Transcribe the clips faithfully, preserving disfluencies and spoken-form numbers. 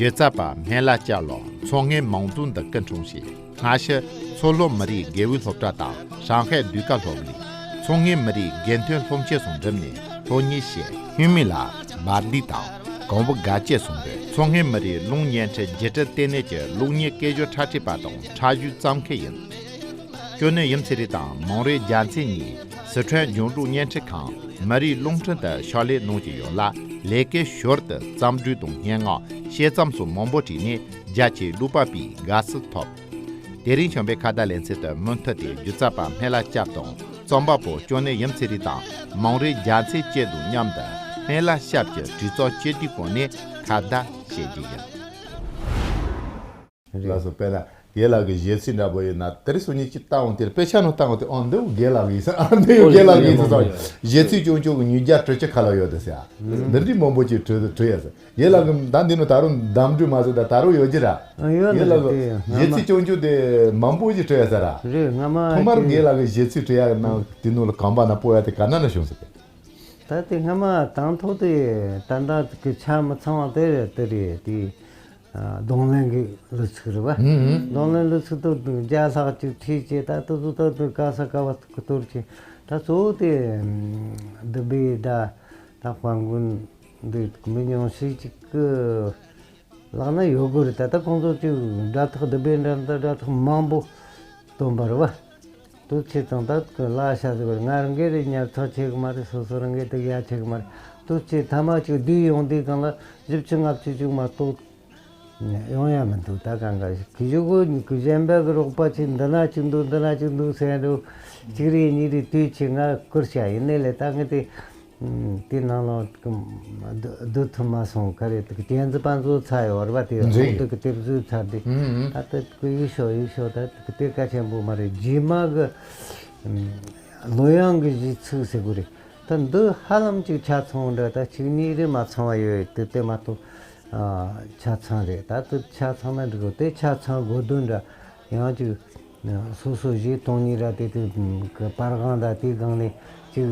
གཞི་རྩ་པ་སྨན་བླ་སྐྱབས་ལགས་མཚོ་སྔོན་མང་ཚོགས་འདི་སྐུ་འཁྲུངས་ཤིང་། སྔ་ཕྱི་མཚོ་ལྷོ་མི་རིགས་དགེ་འོས་སློབ་གྲྭ་དང་ཧྲང་ཧའེ་ཟློས་གར་སློབ་གླིང་། མཚོ་སྔོན་མི་རིགས་དགེ་ཐོན་སློབ་ཆེན་སོགས་འགྲིམས་ནས་སློབ་གཉེར་བྱས། ཧུན་མི་ལ་བར་དི་དང་གོང་བུ་དགའ་སྐྱེད་གསུམ་པས་མཚོ་སྔོན་མི་རིགས་རླུང་བརྙན་འཕྲིན་བརྒྱུད་སྤྲོད་ལྟེ་གནས་ཀྱི་གློག་བརྙན་སྐད་སྦྱོར་ཁྲ་ཁྲིད་པ་དང་ཁྲ་ཤུལ་བརྩམས་མཁན་ཡིན། ཅོ་ནེ་ཡུམ་ཚེ་རིང་དང་མོང་རུས་རྒྱལ་མཚན་གཉིས་སི་ཁྲོན་ལྗོངས་ཕྲུག་བརྙན་འཕྲིན་ཁང་མི་རིགས་རླུང་འཕྲིན་དུ་ཕྱག་ལས་གནང་གི་ཡོད་ལ། ལས་ཀའི་ཞོར་དུ་བརྩམས་སྒྲིག་དང་སྙན་ངག་དཔྱད་རྩོམ་སོགས་མང་པོ་བྲིས་ནས་རྒྱ་ཆེའི་ཀློག་པ་པའི་དགའ་བསུ་ཐོབ། དེ་རིང་བྱམས་པའི་ཁ་བརྡ་ལེ་ཚན་དུ་མུ་མཐུད་དེ་སྒྱུ་རྩལ་པ་སྨན་བླ་སྐྱབས་དང་རྩོམ་པ་པོ་ཅོ་ནེ་ཡུམ་ཚེ་རིང་དང་མོང་རུས་རྒྱལ་མཚན་བཅས་དང་མཉམ་དུ་སྨན་བླ་སྐྱབས་ཀྱི་གྲོས་ཚོགས་སྤྱི་འཐུས་སྐོར་ནས་ཁ་བརྡ་བྱེད་རྒྱུ་ཡིན། ལགས་སོ། དཔེར་ན་རྒན་ལགས་ཀྱི་གཞས་ཚིག་འདྲ་པོ་ཡིན་ན་དེ་རིང་སང་ཉིན་ཅིག་བལྟ་འོང་དེར་དཔེ་ཆ་ནང་བལྟ་འོང་དེ། ཨོ་འདི་རྒན་ལགས་ཀྱི་ཡིན་ས། ཨ་འདི་རྒན་ལགས་ཀྱི་ཡིན་ས། གཞས་ཚིག་ཆུང་ཆུང་གི་ཉིས་བརྒྱ་དྲུག་ཅུ་ཁ་ལ་ཡོད་དེ་ཟེར། འདི་འདྲའི་མང་པོ་ཅིག་བྲིས་བྲིས་ཡ་ཟེར། རྒན་ལགས་ཀྱི་ད་འདི་ནི་ད་རུང་གདམ་འདྲུད་མ་ཟེར། ད་ད་རུང་ཡོད་ཀྱི་ར། ཨ་ཡོད་རྒན་ལགས་ཀྱི་གཞས་ཚིག་ཆུང་ཆུང་དེ་མང་པོ་ཅིག་བྲིས་ཡ་ཟེར་ར། རེད། སྔ་མ་ཐོག་མར་རྒན་ལགས་ཀྱི་གཞས་ཚིག་བྲིས་ཡ་ནང་དེ་ནང་ལ་གོམ་པ་ནག་པོ་ཡ་དེ་ག་ན་ན་བྱུང་ཟེར། ད་དེ་སྔ་མ་དང་ཐོག་དེ་ད་ལྟ་གི་ཆ་མི་ཚང་བ་དེ་རེད། དེ་རེད་དེ། ཨ། རྡུང་ལེན་གྱི་གླུ་ཚིག་རེད་བ། ཨུ་ཨུ། རྡུང་ལེན་གླུ་ཚིག་ཏུ་བརྒྱ་ལྷག་ཅིག་ཁྲིད་བྱས། ད་དུ་དུ་ད་དུ་ག་ས་ག་བ་གཏོར་བྱས། ད་གཙོ་བོ་དེ་བདུད་བྷེ་ད་ད་དཔལ་མགོན་འདི་མི་ཉུང་ཤས་ཅིག་གི་ལག་ན་ཡོད་དགོས་རེད། ད་ད་ཁོང་ཚོ་ཅིག་སྒྲ་ཐག་བདུད་བྷེ་འདྲ་ད་སྒྲ་ཐག་མང་པོ་བཏོན་པ་རེད་བ། དུ་ཆེ་དང་ད་གི་ལ་ཤ་ཟེར་བར་ང་རང་གི་རེ་ཉར་ཚགས་ཆེ་གི་མ་རེད། སོ་སོ་རང་གི་དུ་ཡ་ཆེ་གི་མ་རེད། དུ་ཆེ་ཐ་མ་ཅིག་བསྡུས་ཡོང་དུས་གང་ལ་བཞི་བཅུ་ལྔ་བཅུ་ཅིག་མ་གཏོགས་ཡོང་ཡ་མི་འདུག་ད་གང་ག་གི་གཞུག་གུ་གཞན་པ་གི་རོགས་པ་ཅིག་འདི་ན་ཅིག་འདུག་འདི་ན་ཅིག་འདུག་ཟེར་འགྲོ། གཅིག་རེ་གཉིས་རེ་དུས་ཆེ་ང་བསྐུར་བྱ་ཡིན་ནའི་ལས་ད་ངས་དེ་དེ་ནང་ལ་བསྡུ་ཐུབ་མ་སོང་། ག་རེ་དེ་གི་གྱེན་འཛི་པ་འཛོ་ཚ་ཡོད་རེད་བ། དེ་འཛི་ཁོང་དེ་གི་དེབ་བཟོས་ཚར་དེ། ཨུ་ཨུ། ད་དེ་གི་ཡིག་ཤོག་ཡིག་ཤོག་ད་དེ་གི་དེ་གལ་ཆེན་པོ་མ་རེད། རྗེས་མ་གི་ལོ་ཡང་གི་གཞས་ཚིག་ཟེར་དགོས་རེད། ད་འདི་ཧ་ལམ་ཅིག་ཆ་ཚང་འདྲ། ད་གཅིག་གཉིས་རེ་མ་ཚང་བ་ཡོད་དེ་དེ་མ་གཏོགས་ཨ་ཆ་ཚང་རེད། ད་དེ་ཆ་ཚང་ན་འགྲིག་གོ། དེ་ཆ་ཚང་དགོས་དོན་འདྲ་ཡང་ཅིག་སོ་སོ་གཞས་གཏོང་ནི་ར་དེ་དེ་གི་པར་སྒང་ད་དེ་སྒང་ནས་ཅིག་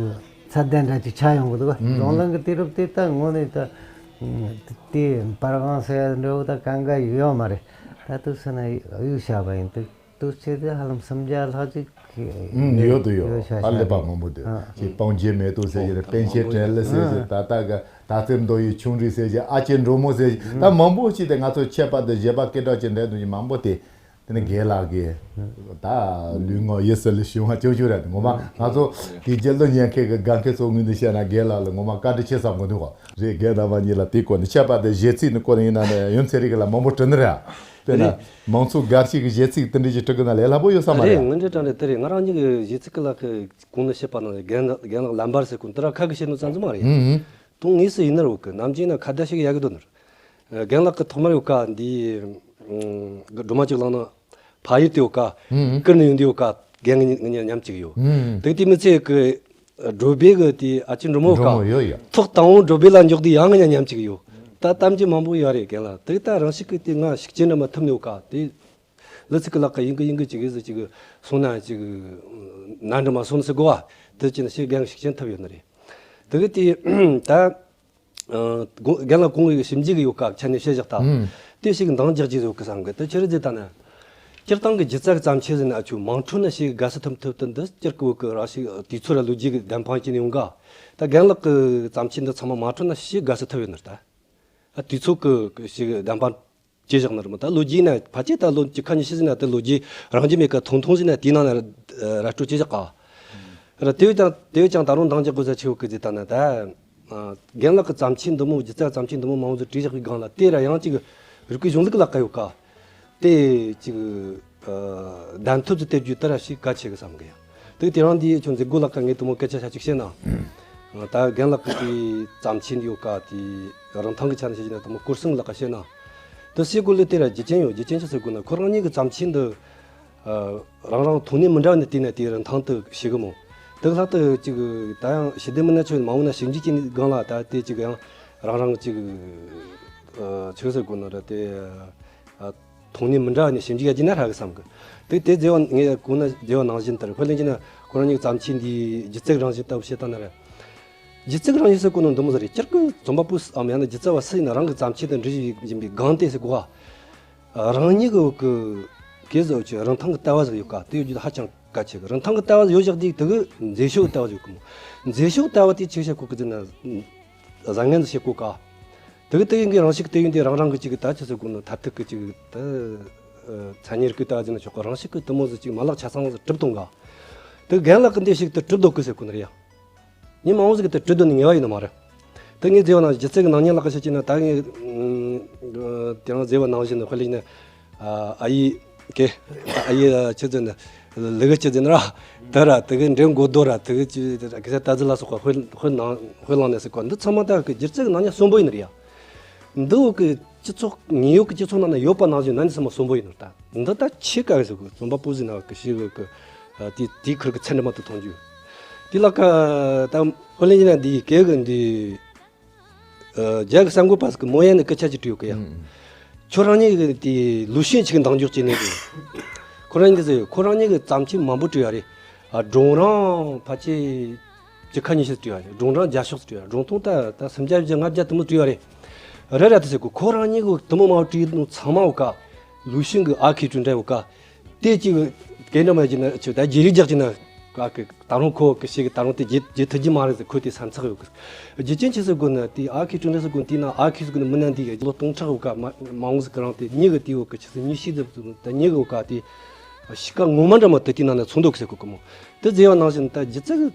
ཚད་ལྡན་འདྲ་ཅིག་ཆགས་ཡོང་གི་འདུག་ག་ཨུ། རྫོང་གླིང་གི་དུས་རབས་དེ་ད་དངོས་གནས་ད་དེ་པར་སྒང་ཟེར་ཡ་འདྲ་བོ་ད་གང་ག་ཡོད་མ་རེད། ད་དུ་སེ་ན་གཡུག་བྱ་བ་ཡིན་དུ། དུ་ཆེ་དེ་ཧ་ལམ་སུམ་བརྒྱ་ལྷག་ཅིག་ཨུ། ཡོད་དུ་ཡོད། ཡོད་ཤ་ཧ་ཤ་ལས་པ་རེད། མང་པོ་འདུག་ཨ། ཅིག་སྤང་རྒྱན་མེ་ཏོག་ཟེར་གྱི་རེད། པཎ་ཆེན་བྲན་གཡོག་ཟེར་གྱི་རེད། ད་ལྟ་གི་ད་ཙེ་མདོ་ཡི་ཆུང་འདྲིས་ཟེར་གྱི། ཨ་ཅེ་འབྲོག་མོ་ཟེར་གྱི། ད་མང་པོ་ཅིག་དེ་ང་ཚོ་ཆད་པ་དང་བཞད་པ་སྐད་གྲགས་ཅན་འདྲ་འདུག་ཅིག་མང་པོ་དེ། དེ་ནས་རྒན་ལགས་ཀྱིས་ད་ལུས་ངག་ཡིད་གསུམ་ལ་ཞུ་བ་ཅུང་ཅུང་རེད། ངོ་མ་ང་ཚོ་དེ་རྒྱུན་ལ་ཉན་མཁན་གྱི་དགའ་མཁན་ཚོ་ངོས་ནས་བཤད་ན་རྒན་ལགས་ལ་ངོ་མ་བཀའ་དྲིན་ཆེ་བསམ་དགོས་འདུག་ག་རེད། རྒན་རྣམ་པ་གཉིས་ལ་དེའི་སྐོར་ནས། ཆད་པ་དང་བཞད་ཚིག་ནི་སྐོར་ཡིན་ན་ནི་ཡུམ་ཚེ་རིང་གི་ལ་མང་པོ་བྲིས་ནི་རེད། དཔེར་ན་རེད། མང་ཚོགས་དགའ་སྐྱིད་ཀྱི་བཞད་ཚིག་དེ་འདྲ་ཞིག་བྲི་དགོས་ན་ལས་སླ་པོ་ཡོད་ས་མ་རེད། རེད། ངོས་འདྲི་དྲང་རེད། དེ་རེད། ང་རང་ཉིད་ཀྱི་གཞས་ཚིག་གི་ལ་གོང་ནས་བཤད་པ་ནང་རྒན་རྒན་ལགས་ལམ་བར་ཟེར་གོ་འདི་ར་ཁ་གི་བཤད་ནོ་ཙམ་ཙམ་མ་རེད། ཨུ་ཨུ། དོན་དངོས་སུ་ཡིན་ན་རོགས་གི་ནམ་རྒྱུན་ན་ཁ་བརྡ་ཞིག་ཡག་གི་འདུག་ནར། རྒན་ལགས་ཀྱི་ཐོག་མར་ཡོད་ཀ་འདི་སྒྲོལ་མ་གཅིག་བླངས་ན་ཕ་ཡུལ་དུ་ཡོད་ཀ་ཨུ་ཨུ། བསྐུར་ནས་ཡོང་དུ་ཡོད་ཀ་རྒན་ངི་ངི་ཉམས་ཅིག་ཡོད། ཨུ་ཨུ། དེ་དེ་མི་ཚེ་གི་སྒྲོལ་པའི་གི་དེ་ཨ་ཅེ་འབྲོག་མོ་ཡོད་ཀ་འབྲོག་མོ་ཡོད་ཡ། ཐོག་དང་པོ་སྒྲོལ་པའི་ལ་འཇོག་དུས་ཡང་ངི་ཉམས་ཅིག་ཡོད། ད་གཏམ་རྒྱུད་མང་པོ་ཡོད་རེད་རྒན་ལགས། དེ་ད་རང་ཤུགས་ཀྱིས་དེ་ང་ཤུགས་རྐྱེན་འདྲ་མ་ཐུབ་ནས་ཡོད་ཀ་དེ། ལི་ཚིག་གི་ལག་གི་ཡིན་གི་ཡིན་གི་ཅིག་གི་ཟི་ཅིག་གི་སོང་ན་ཅིག་ནན་འདྲ་མ་སོང་ཟེར་གོ་བ། དེ་ཅི་ན་ཤེས་རྒན་ཤུགས་རྐྱེན་ཐུབ་ཡོད་ནི་རེད། དེ་གི་དེ་ད་རྒན་ལགས་གོང་གི་ཞིབ་འཇུག་གི་ཡོད་སྐབས་ཆ་ནས་བཤད་བཞག་ད། དེ་ཞིག་འདང་རྒྱག་རྒྱུ་ཡོད་གི་བསམ་གི། དེ་ཆི་རེད་ཟེར་ད་ན། སྤྱིར་བཏང་གི་སྒྱུ་རྩལ་བརྩམས་ཆོས་ཟེར་ན་ཨ་ཆུ་མང་འཕྲོ་ན་ཞིག་དགའ་ས་ཐུབ་ཐུབ་དུ་འདི་སྤྱིར་གི་བོད་གི་རང་ཞིག་དུས་ཚོད་ར་ལོ་རྒྱུས་གི་བདེན་དཔང་བྱས་ནས་ཡོང་ག་ད་རྒན་ལགས་གི་བརྩམས་ཆོས་འདི་ཚང་མ་མང་འཕྲོ་ན་ཞིག་དགའ་ས་ཐུབ་ཡོད་ནི་རེད་ད། དུས་ཚོད་གི་ཞིག་བདེན་དཔང་ཇེ་ཞིག་ནི་རེད་མོ། ད་ལོ་རྒྱུས་ན་ཕལ་ཆེར་ད་ལོ་བཅུ་ཁ་ཉི་ཤུ་ཟིན་ན་ད་ལོ་རྒྱུས་རང་རྒྱུ་མེད་ཀ་ཐུང་ཐུང་ཟིན་ན་དེའི་ནང་ན་ར་སྤྲོད་ཇེ་ཞིག་ག་ར། དེ་བས་ཀྱང་དེ་བས་ཀྱང་ད་རུང་འདང་རྒྱག་དགོས་ས་ཆེ་བོ་གི་ཟེར་ད་ན་ད། རྒན་ལགས་ཀྱི་བརྩམས་ཆོས་འདི་མོ་སྒྱུ་རྩལ་བརྩམས་ཆོས་འདི་མོ་མང་བོ་ཟིག་བྲིས་བཞག་གི་སྒང་ལ་དེ་ར་ཡང་ཅིག་རིག་པའི་གཞུང་ལུགས་ལ་བཀལ་ཡོད་ཀ་དེ་ཅིག་གདན་ཐོབ་ཟིག་སྟེར་རྒྱུ་དེ་ར་ཞིག་གལ་ཆེ་གི་བསམ་གི་ཡ། དེ་དེ་རང་འདི་ཁྱོད་མཛད་སྒོ་ལ་ཀ་ངས་དེ་མོ་སྐད་ཆ་ཆ་ཅིག་བཤད་ན། ད་རྒན་ལགས་ཀྱི་དེ་བརྩམས་ཆོས་འདི་ཡོད་ཀ་དེ་རིན་ཐང་གི་ཆ་ནས་བཤད་ན་དེ་མོ་སྐོར་གསུམ་ལ་ཀ་བཤད་ན། དེ་སའི་གོ་ལ་དེ་ར་རྒྱུ་རྐྱེན་ཡོད། རྒྱུ་རྐྱེན་ཆི་ཟེར་དགོས་ན་ཁོ་རང་ཉིད་ཀྱི་བརྩམས་ཆོས་འདི་རང་རང་ཐོག་ནས་མི་འདྲ་བ་ནས་བལྟས་ན་དེ་རིན་ཐང་དུ་ཞིག་གི་མོ། དེ་ལྷག་ཏུ་ཅིག་ད་ཡང་ཞི་བདེ་མི་སྣ་ཆོས་མང་བོ་ན་ཞིབ་འཇུག་བྱས་ནས་སྒང་ལ་ད་དེ་ཅིག་ཡང་རང་རང་ཅིག་ཆི་ཟེར་དགོས་ན་ར་དེ། ཐོག་ནས་མི་འདྲ་བ་ནས་ཞིབ་འཇུག་བྱ་རྒྱུ་ན་ཧྲ་གི་བསམ་གི། དེ་དེ་མཛད་པ་ངས་གོང་ན་མཛད་པ་ནང་བཞིན་ལྟར་ཁོ་ལན་གྱི་ན་ཁོ་རང་ཉིད་བརྩམས་ཆོས་འདིའི་སྒྱུ་རྩལ་རང་བཞིན་ལྟ་བུ་བཤད་སྟངས་ན་རེད། སྒྱུ་རྩལ་གྱི་རང་བཞིན་ཟེར་གོ་ནོ་འདི་མོ་ཟིག་རེད། སྤྱིར་གི་རྩོམ་པ་པོ་སུ་འམ་ཡང་ན་སྒྱུ་རྩལ་བ་སུ་ཡིན་ན་རང་གི་བརྩམས་ཆོས་དང་འབྲེལ་བཞིན་པའི་སྒང་དེ་ཟེར་གོ་བ། རང་ཉིད་གི་གི་གེ་ཟོ་ཆེ་རིན་ཐང་གི་ལྟ་བ་ཟིག་ཡོད་ཀ། དེ་ཡོད་རྒྱུ་ཧ་ཅང་གལ་ཆེ་གི། རིན་ཐང་གི་ལྟ་བ་ཟིག་ཡོད་བཞག་དུས་དེ་གི་མཛེས་ཤོས་ལྟ་བ་ཟིག་ཡོད་གི་མོ། མཛེས་ཤོས་ལྟ་བ་དེ་ཆི་བྱེད་གོ་གི་ཟེར་ན། བཟང་ངན་ཟིག་བྱེད་གོ་ཀ། དེ་གི་དེ་ཡིན་གི་རང་ཤུགས་དེ་ཡིན་དེ་རང་རང་གི་ཅིག་གི་ད་ཆི་ཟེར་གོ་ནོ་ཐ་ཐུག་གི་ཅིག་ད་མཚན་ཉིད་གི་ལྟ་བ་ཟིག་ན་ཆོག་གི། རང་ཤུགས་གི་དེ་མོ་ཟིག་ཅིག་མ་ལག་ཆ་ཚང་ཟིག་གྲུབ་གཏོང་ག། དེ་གི་རྒན་ལགས་གི་འདི་ཞིག་དེ་གྲུབ་འདུག་གི་ཟེར་གོ་ནི་རེད་ཡ། མི་མང་བོ་ཟིག་གིས་དེ་བྲིས་འདོད་ནི་ངེས་པ་ཡིན་ནི་མ་རེད། དེ་ངས་མཛེས་པ་ནང་བཞིན་སྒྱུ་རྩལ་གྱི་ནག་ཉེས་ལ་ཁ་ཤས་ཀྱིས་ན། ད་ངས་དེ་རིང་མཛེས་པ་ནང་བཞིན་དཔེ་ལེན་ན། ཨ་ཡེ་གེ་ཨ་ཡེ་ཆི་ཟེར་ན། ལི་གེ་ཆི་ཟེར་ན་ར། དེ་ར་དེ་གི་འདྲེ་མགོ་རྡོ་ར་དེ་གི་ཅི་གེ་སར་རྟ་རྫི་ལ་སོགས་པ་དཔེ་དཔེ་ནང་དཔེ་བླངས་ནས་ཟེར་གོ། འདི་ཚང་མ་ད་གི་སྒྱུ་རྩལ་གྱི་ནག་ཉེས་གསོན་པོ་ཡིན་ནི་རེད་ཡ། འདི་འོག་གི་སྤྱི་ཚོགས་ཉེན་གཡོལ་གྱི་སྤྱི་ཚོགས་ནང་ན་ཡོད་པ་ནང་བཞིན་ན་འདི་ཚང་མ་གསོན་པོ་ཡིན་ནོ། ད་འདི་ད་ཆེ་ག་ཟེར་གི། རྩོམ་པ་པོ་ཟིག་ན་གི་ཤི་གི་གི་དེ་དེའི་ཁུར་གི་ཚད་འདྲ་མ་དུ་མཐོང་རྒྱུ། དེ་ལ་ཀ་ད་དཔེ་ལེན་ན་འདི་གེ་གི་འདི་རྒྱ་གི་གསར་འགོད་པ་ཟིག་གི་མོ་ཡན་ནི་སྐད་ཆ་ཅིག་བྲིས་ཡོད་གི་ཡ། ཁྱོད་རང་ཉིད་གི་དེ་ལུས་ཤེས་ཅིག་འདང་རྒྱུག་ཅིག་ནས་གི། ཁོ་རང་ཉིད་ཟེར་ཡོད། ཁོ་རང་ཉིད་གི་བརྩམས་ཆོས་མང་པོ་བྲིས་ཡོད་རེད། ཨ་སྒྲུང་རང་ཕལ་ཆེར་བཅུ་ཁ་ཉི་ཤུ་བྲིས་ཡོད་རེད། སྒྲུང་རང་བརྒྱ་ཤོག་བྲིས་ཡོད་རེད། སྒྲུང་ཐུང་ད་ད་སུམ་བརྒྱ་བཞི་ལྔ་བརྒྱ་དེ་མོ་བྲིས་ཡོད་རེད། རེ་རེ་དེ་ཟེར་གོ། ཁོ་རང་ཉིད་གི་དེ་མོ་མང་པོ་བྲིས་ནོ་ཚང་མ་འོ་ཀ། ལུས་ཤིང་གི་ཨ་ཁུའི་གྲུ་འདྲ་འོ་ཀ། དེ་གཅིག་གི་འདྲ་མ་བྱས་ན་ཆོ་ད་རྗེས་ལུས་རྒྱག་ཅིག་ན་ཀ་གི་ད་རུང་ཁོ་གི་ཤེས་གི་ད་རུང་དེ་རྗེས་རྗེས་ཐུབ་ཀྱི་མ་རེད་ཟེར། ཁོ་དེ་སེམས་ཚེགས་ཡོད་གི། རྒྱུ་རྐྱེན་ཆི་ཟེར་དགོས་ན་དེ་ཨ་ཁུའི་གྲུ་འདྲ་ཟེར་དགོས་དེ་ན་ཨ་ཁུ་ཟེར་དགོས་ན་མི་ན་འདི་གི་ལོ་སྟོང་ཕྲག་འོ་ཀ་མ་མ་འོངས་ཟེར་གི། རང་དེ་ཉིད་གི་དེ་འོ་གི་ཆི་ཟེར་ཉི་ཤུ་ཟེར་ད་ཉིད་གི་འོ་ཀ་དེ་གཤིས་ཀ་ངོ་མ་འདྲ་མོ་དེ་དེ་ནང་ན་ཚོགས་འདུ་གི་ཟེར་གོ་གི་མོ། དེ་ཟེར་བ་ནང་བཞིན་ད་སྒྱུ་རྩལ་གི་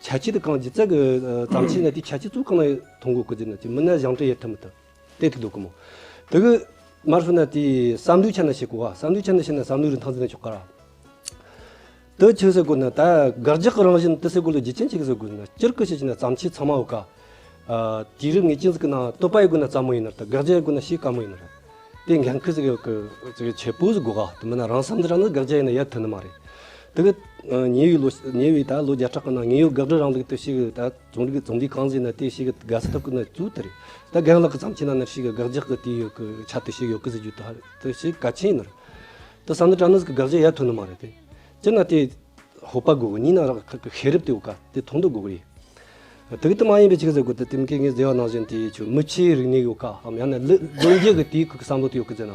ཁྱད་ཆོས་དེ་གང་། སྒྱུ་རྩལ་གི་བརྩམས་ཆོས་ན་དེ་ཁྱད་ཆོས་གཙོ་བོ་གང་ལ་མཐོང་དགོས་གི་ཟེར་ན་ཅི་མི་ན་ཞང་བྲེ་ཡེ་ཐུབ་མི་ཐུབ། དེ་ཐུག་འདུག་གི་མོ། དེ་གི་མར་སོང་ན་དེ་བསམ་བློའི་ཆ་ནས་བཤད་དགོས་པ། བསམ་བློའི་ཆ་ནས་བཤད་ན་བསམ་བློའི་རིན་ཐང་ཟེར་ན་ཆོག་ག་ར། དེ་ཆི་ཟེར་དགོས་ན་ད་དགག་རྒྱག་གི་རང་བཞིན་དེ་ཟེར་དགོས་ལ་རྒྱུ་རྐྱེན་ཆི་ཟེར་དགོས་ན། སྤྱིར་གི་བཤད་ན་བརྩམས་ཆོས་ཚང་མ་འོ་ཀ། ཨ་དུས་རབས་ངེས་ཅན་ཟིག་གི་ནང་དོད་པ་ཡོད་དགོས་ན་རྩ་མོ་ཡིན་ནར་ད་དགག་རྒྱག་ཡོད་དགོས་ན་ཤེས་དཀའ་མོ་ཡིན་ནར། དེ་འགན་ཁུར་ཟིག་ཡོད་གི་ཟིག་ཆེ་པོ་ཟིག་དགོས་ག། དེ་མིན་ན་རང་བསམ་འདི་རང་ནི་དགག་རྒྱག་ཡིན་ན་ཡར་ཐོན་ནི་མ་རེད། དེ་གི་ཉེ་བའི་ལོ་ཉེ་བའི་ད་ལོ་བརྒྱ་ཕྲག་གི་ནང་ངེས་ཡོད་དགག་སྒྲུབ་རིང་ལུགས་དེ་ཞིག་ད་རྩོམ་རིག་རྩོམ་རིག་གང་ཟིག་ན་དེ་ཞིག་དགའ་ས་ཐོབ་གི་ན་གཙོ་དེ་རེད། ད་རྒན་ལགས་ཀྱི་བརྩམས་ཆོས་ནང་ན་ཞིག་དགག་རྒྱག་གི་དེ་ཡོད་གི་ཆ་དེ་ཞིག་ཡོད་གི་ཟེར་རྒྱུ་ད་དེ་ཞིག་གལ་ཆེན་ཡིན་ནར། དེ་བསམ་འདི་རང་ནི་ཟིག་དགག་རྒྱག་ཡར་ཐོན་ནི་མ་རེད་དེ། སྤྱིར་ན་དེ་ཧོ་པ་དགོས་གི། གཉིས་ན་རག་ཁ་ཁ་ཤེས་རབ་དེ་འོ་ཀ་དེ་མཐོང་འདོད་དགོས་གི་རེད། དེ་གི་དེ་མ་ཡིན་པའི་ཆི་ཟེར་དགོས། དེ་དེ་མི་ཁེ་ངས་ཟེར་བ་ནང་བཞིན་དེ་ཆོ་མི་ཆེའི་རིག་གནས་ཡོད་ཀ་འམ་ཡང་ན་ལོ་ལོ་རྒྱུས་གི་དེའི་ཁུག་གི་བསམ་བློ་དེ་ཡོད་གི་ཟེར་ན།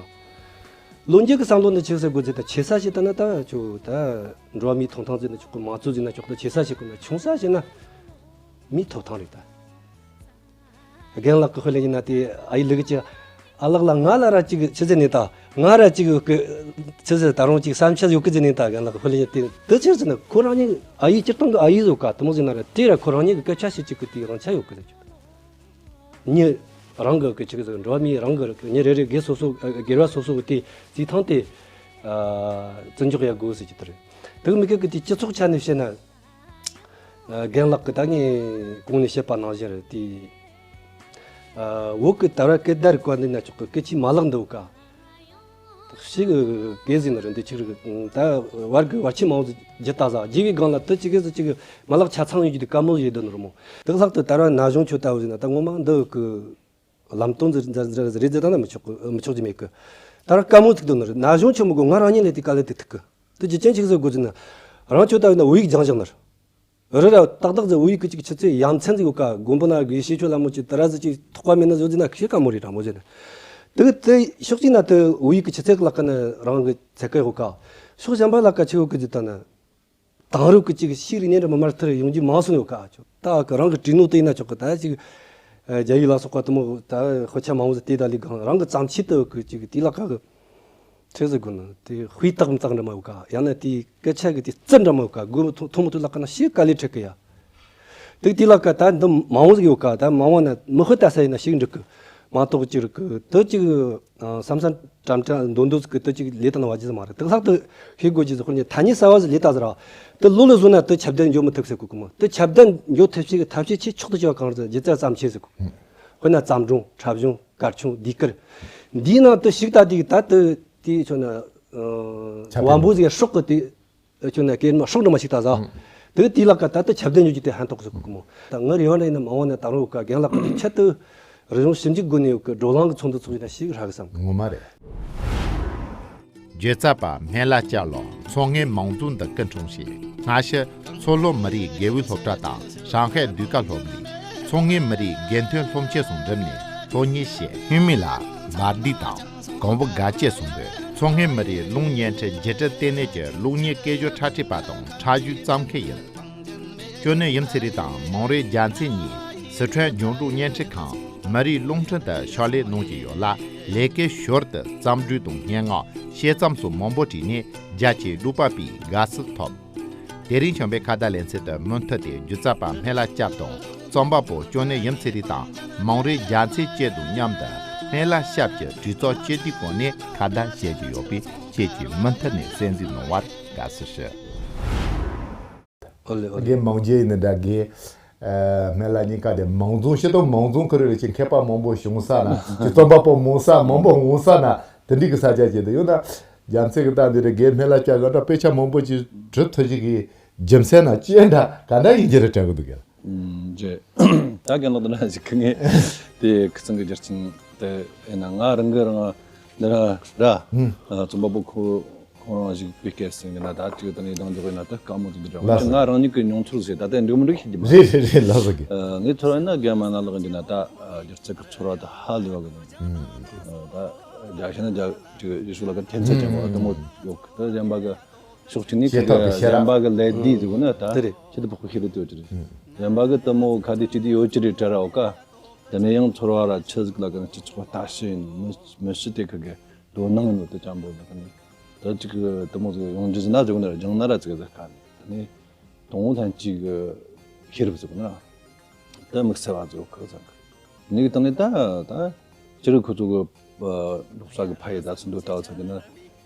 ལོ་རྒྱུས་གི་བསམ་བློ་འདི་ཆི་ཟེར་དགོས་ཟེར་ད་ཆེ་ས་ཞིག་ད་ན་ད་ཆོ་ད་འགྲོ་བ་མིའི་ཐོབ་ཐང་ཟེར་ན་ཆོག་གི། མང་གཙོ་ཟེར་ན་ཆོག་གི། ཆེ་ས་ཞིག་གི་ན་ཆུང་ས་ཞིག་ན་མིའི་ཐོབ་ཐང་རེད་ད། རྒན་ལགས་ཀྱི་དཔེ་ལེན་ན་དེ་ཨ་ཡི་ལུག་ཅིག་ཨ་ལགས་ལ་ང་ལ་ར་ཅིག་ཆི་ཟེར་ནས་ད་ང་ར་ཅིག་གི་ཆི་ཟེར་ད་རུང་ཅིག་བསམ་འཆར་ཡོད་གི་ཟེར་ནས་ད། རྒན་ལགས་ཀྱི་དཔེ་ལེན་དེ་དེ་ཆི་ཟེར་ན་ཁོ་རང་ཉིད་ཨ་ཡི་སྤྱིར་བཏང་གི་ཨ་ཡི་ཟོ་ཀ་དེ་མོ་ཟེར་ན་ར་དེ་ར་ཁོ་རང་ཉིད་ཀྱི་སྐད་ཆ་ཞིག་ཅིག་གི་དེ་དབང་ཆ་ཡོད་གི་ཟེར་གི། མྱི་རང་གི་གི་ཅིག་ཟེར་འགྲོ་བ་མི་རང་གི་མྱི་རེ་རེ་སྒེར་སོ་སོ་སྒེར་བ་སོ་སོ་གི་དེ་རྩིས་ཐང་དེ་བརྩི་འཇོག་ཡ་དགོས་ཟེར་གི་དེ་རེད། དེ་གི་མི་སྐད་གི་དེ་སྤྱི་ཚོགས་ཆ་ནས་བཤད་ན། རྒན་ལགས་ཀྱིས་ད་ངས་གོང་ནས་བཤད་པ་ནང་བཞིན་རེད་དེ། བོད་ཀྱི་དར་བ་སྐད་བརྡ་རིག་པ་འདི་ན་ཆོག་གི། སྐད་ཆའི་མ་ལག་འདི་བོ་ཀ་ཞིག་གི་གེ་ཟིན་ནི་རེད། འདི་ཆིག་རིག་ད་བར་གི་བར་ཆད་མང་བོ་ཟིག་བརྒྱུད་ད་ཟ་རྒྱས་པའི་སྒང་ལ་དེ་ཅི་གེ་ཟིག་ཅིག་གི་མ་ལག་ཆ་ཚང་ཡོད་རྒྱུ་དེ་དཀའ་མོ་ཡོད་དོ་ནི་རེད་མོ། དེ་ལྷག་ཏུ་དར་བ་ན་གཞུང་ཆོས་ལྟ་བུ་ཟིན་ན་ད་ངོ་མ་འདི་གི་ལམ་སྟོན་ཟེར་ཟེར་ཟེར་རེད་ཟེར་ད་ན་མི་ཆོག་གི། མི་ཆོག་རྒྱུ་མེད་གི། ད་ར་དཀའ་མོ་ཐུག་དོ་ནི་རེད། ན་གཞུང་ཆེན་མོ་གོ་ང་རང་ཉིད་ལས་དེ་དཀའ་ལས་དེ་ཐུག་གི། དེ་རྒྱུ་རྐྱེན་ཆི་ཟིག་དགོས་ཟེར་ན། རང་ཆོས་ལྟ་བུ་ན་བོད་ཡིག་སྦྱང་སྦྱང་ནི་རེད། རི་ར་ཏག་ཏག་ཟེར་བོད་ཡིག་གི་ཅིག་ཆུ་ཚད་ཡ་མཚན་ཟིག་ཡོད་ཀ། དགོན་པ་ན་དགེ་བཤེས་ཆོས་ལ་མོ་ཅིག་ད་ར་ཟིག་ཅིག་ཐོགས་པ་མེད་ན་བཟོ་ཟིན་ན་ཤེས་དཀའ་མོ་རེད་དྲང་མོ་ཟེར་ན། དེ་གི་དེ་ཕྱོགས་གཅིག་ན་དེ་བོད་ཡིག་གི་ཆུ་ཚད་ཀྱི་ལག་ཀ་ན་རང་གི་ཚད་བཀག་ཡོད་ཀ། ཕྱོགས་གཞན་པ་ལ་ཀ་ཆེ་བོ་གི་ཟིག་ད་ན། དེང་རབས་ཀྱི་ཅིག་ཤེས་རིག་གནས་འདྲ་མི་མར་ཐར་ཡོང་རྒྱུ་མང་སོང་ཡོད་ཀ། ད་གི་རང་གི་བྲིས་ནོ་དེ་ཡིན་ན་ཆོག་གི། ད་ཅིག་རྒྱ་ཡིག་ལ་སོགས་པ་དེ་མོ་ད་དཔེ་ཆ་མང་བོ་ཟིག་དེ་ད་ལི་གང་རང་གི་བརྩམས་ཆོས་དེ་གི་ཅིག་དེ་ལ་ཀ་གི། ཆི་ཟེར་དགོས་ན་དེ་དཔེ་རྟགས་རྟགས་འདྲ་མ་ཡོད་ཀ། ཡང་ན་དེའི་སྐད་ཆ་གི་དེ་རྩལ་འདྲ་མ་ཡོད་ཀ། དགོས་མི་ཐོ་ཐོ་མི་ཐོ་ལག་ཀ་ན་ཤེས་དཀའ་ལས་འཕྲད་གི་ཡ། དེ་དེ་ལག་ཀ་ད་འདི་མང་བོ་ཟིག་ཡོད་ཀ། ད་མང་བོ་ན་མི་ཧོད་ལྟ་ས་ཡིན་ན་ཞིག་འགྲིག་གི་མ་གཏོགས་ཅི་རིག་གི་དེ་ཅིག་བསམ་བསམ་དྲམ་དྲམ་འདོན་འདོན་ཟིག་གི་དེ་ཅིག་ལས་དང་བ་ཇི་ཟིག་མ་རེད། དེ་ལྷག་ཏུ་ཤེས་དགོས་ཇི་ཟིག་ཁོ་ཉིད་ཐ་སྙད་གསར་བ་ཟིག་ལས་ད་ཟིག་ར་དེ་ལོ་ལ་བཟོ་ན་དེ་ཁྱབ་གདལ་འགྱོ་མི་ཐུབ་ཟེར་གི་གི་མོ། དེ་ཁྱབ་གདལ་འགྱོ་ཐུབ་ཤེས་གི་ཐབས་ཤེས་ཆེས་མཆོག་ཏུ་ཆེ་བ་གང་རེད་ཟེར་ན་སྒྱུ་རྩལ་བརྩམས་ཆོས་ཟེར་གི། དཔེར་ན་བརྩམས་སྒྲུང་། འཁྲབ་གཞུང་། གར་ཆུང་། ཟློས་གར། འདིའི་ནང་དུ་ཞིག་ལྟ་དུས་ད་དུ་དེའི་ཆོ་ན་ཁྱབ་བམ་པོ་ཟིག་སྲོག་གི་དེ་ཆོ་ན་སྐད་མ་སྲོག་འདྲ་མ་ཞིག་ལྟ་ཟ། དེ་དེའི་ལག་ཀ་ད་ལྟ་ཁྱབ་གདལ་ཉོ་རྒྱུ་དེ་ཧན་ཏོག་ཟིག་གི་མོ། ད་ངའི་རེ་བ་འདྲ་ཡིན་ན་མ་འོངས་ན་ད་རུང་ཀ་རྒན་ལགས་ཀྱི་ཆེད་དུ་རིག་གཞུང་ཞིབ་འཇུག་སྒོ་ནས་ཡོད་གི་བགྲོ་གླེང་གི་ཚོགས་འདུ་ཚོགས་ཡིན་ན་ཞིག་རག་གི་བསམ་གི། ངོ་མ་རེད། སྒྱུ་རྩལ་པ་སྨན་བླ་སྐྱབས་ལ་མཚོ་སྔོན་མང་སྟོན་དུ་སྐུ་འཁྲུངས་ཤིང་སྔ་ཕྱི་མཚོ་ལྷོ་མི་རིགས་དགེ་འོས་སློབ་གྲྭ་དང་ཧྲང་ཧའེ་ཟློས་གར་སློབ་གླིང་། མཚོ་སྔོན་མི་རིགས་རྒན་ཐོན་སློབ་ཆེན་སོགས་འགྲིམས་ནས་སློབ་གཉེར་བྱས། ཧུན་མི་ལ་མར་དི་དང་གོང་བུ་དགའ་སྐྱེད་གསུམ་པོས་མཚོ་སྔོན་མི་རིགས་རླུང་བརྙན་འཕྲིན་རྒྱུད་སྤྲོད་ལྟེ་གནས་ཀྱི་གློག་བརྙན་སྐད་སྦྱོར་འཁྲབ་ཁྲིད་པ་དང་འཁྲབ་གཞས་བརྩམས་མཁན་ཡིན། ཅོ་ནེ་ཡུམ་ཚེ་རིང་དང་མོང་རེ་རྒྱལ་མཚན་གཉིས་སི་ཁྲོན་ལྗོངས་འབྲུག་བརྙན་འཕྲིན་ཁང་མི་རིགས་རླུང་འཕྲིན་དུ་ཕྱག་ལས་གནང་གི་ཡོད་ལ། ལས་ཀའི་ཞོར་དུ་བརྩམས་སྒྲུང་དང་སྙན་ངག་དཔྱད་རྩོམ་སོགས་མང་པོ་བྲིས་ནས་རྒྱ་ཆེའི་རིག་པ་པའི་དགའ་བསུ་ཐོབ། དེ་རིང་བྱོན་པའི་ཁ་བརྡ་ལེ་ཚན་དུ་མུ་མཐུད་དེ་སྒྱུ་རྩལ་པ་སྨན་བླ་སྐྱབས་དང་རྩོམ་པ་པོ་ཅོ་ནེ་ཡུམ་ཚེ་རིང་དང་མོང་རེ་རྒྱལ་མཚན་བཅས་དང་མཉམ་དུ་སྨན་བླ་སྐྱབས་ཀྱི་གྲོས་ཚོགས་སྤྱི་འཐུས་སྐོར་ནས་ཁ་བརྡ་བྱེད་ཀྱི་ཡོད་པས། ཁྱེད་ཀྱིས་མུ་མཐུད་ནས་གསན་གཟིགས་གནང་བར་དགའ་བསུ་ཞུ། ཨོ་ལེ་ཨོ་ལེ། དགེ་མང་རྒྱལ་ཡིན་ན་འདྲ་དགེ། ཨ། སྨན་བླ་གཉིས་ཀ་དེ་མང་རྫོང་ཤེས་རྟོགས་མང་རྫོང་ཁུལ་རེ་ཅིག་མཁས་པ་མང་པོ་བྱུང་ས་ན་ཅིག་རྩོམ་པ་པོ་མང་ས་མང་པོ་འོང་ས་ན་དེ་འདྲའི་གི་ས་ཆ་ཅིག་དེ་ཡོད་ན། རྒྱལ་མཚན་གི་ད་འདི་རེ་དགེ་སྨན་བླ་སྐྱབས་ག་འདྲ་དཔེ་ཆ་མང་པོ་ཅིག་འབྲི་ཐུབ་ཅིག་གི་རྒྱུ་མཚན་ན་ཅི་འདྲ་ག་འདྲ་ཡིན་གྱི་རེད་དྲན་གི་འདུག་གི། ཨུམ། རེད། ད་རྒན་ལགས་འདི་འདྲ་ཞིག་གི་ངས་དེ་ཁི་ཚང་གི་རྒྱུ་རྐྱེན་དེ་ཡིན་ན་ང་རང་གི་རང་འདི་འདྲ་ར། ཨུམ། ཨ། རྩོམ་པ་པོ་ཁོ་ཁོ་རང་ཞིག་པའི་སྐད་ཟིན་གི་ན་ད་ཅིག་དེ་ནས་གདེང་འཇོག་ཡིན་ན་ད་དཀའ་མོ་ཟིག་འདི་འདྲ། ལགས་སོ། ང་རང་ཉིད་ཀྱི་མྱོང་ཚོར་ཟིག་ད་ལྟ་འགྲིག་མི་འགྲིག་ཤེས་ཀྱི་མ་རེད། རེད་རེད་རེད། ལགས་སོ་གི། ཨ། ངས་ཚོར་བ་ན་རྒན་མ་ན་ལགས་འདི་ན་ད་སྒྱུ་རྩལ་གི་ཚོར་བ་ད་ཧ་ལས་པ་གི་ནང་། ཨུམ། ད་རྒྱ་ཤ་ན་རྒྱ་ཅིག་ཡེ་ཤུ་ལ་གི་ཐེབས་རྩ་ཅན་པོ་དེ་མོ་ཡོད་གི། ད་གཞན་པ་གི་ཕྱོགས་གཅིག་ནས་ཁ་གི་གཞན་པ་གི་ལད་ཟློས་ཟེར་གོ་ནི་ད་དེ་རེད། ཁྱེད་དུ་ཕོག་གི་ཤེས་རེད་དེ་ཡོད་ཀྱི་རེད། གཞན་པ་གི་དེ་མོ་ཁ་དེ་གཅིག་དེ་ཡོད་ཀྱི་རེད་དྲ་ར་འོ་ཀ། དེ་ནས་ཡང་ཚོར་བ་ར་ཆི་ཟིག་ལ་གི་སྤྱི་ཚོགས་ལྟ་ཞིབ་ཡིན་མི་མི་ཤི་དེ་ཁ་གི་དོ་སྣང་ཡིན་ནོ་དེ་ཅང་པོ་ལ་གི་ནི་ད་ཅིག་གི་དེ་མོ་ཟིག་ཡོང་རྒྱུ་ཟིན་ན་ཟེར་གོ་ནི་ར་སྦྱང་ན་ར་ཟིག་ཟེར་ཁ་ནི་དེ་ནས་དང་བོ་ལྷན་སྐྱེས་གི་ཤེས་རབ་ཟེར་གོ་ནི་ར། ད་དམིགས་བསལ་བ་ཚོ་ཁག་ཚང་གི་ནི་གི་སྟེང་ནས་ད་ད་སྤྱིར་ཁོ་ཚོ་གི་སློབ་གྲྭ་གི་ཕ་ཡུལ་ད་ཚོ་འདོད་ལྟ་བུ་ཚང་གི་ན་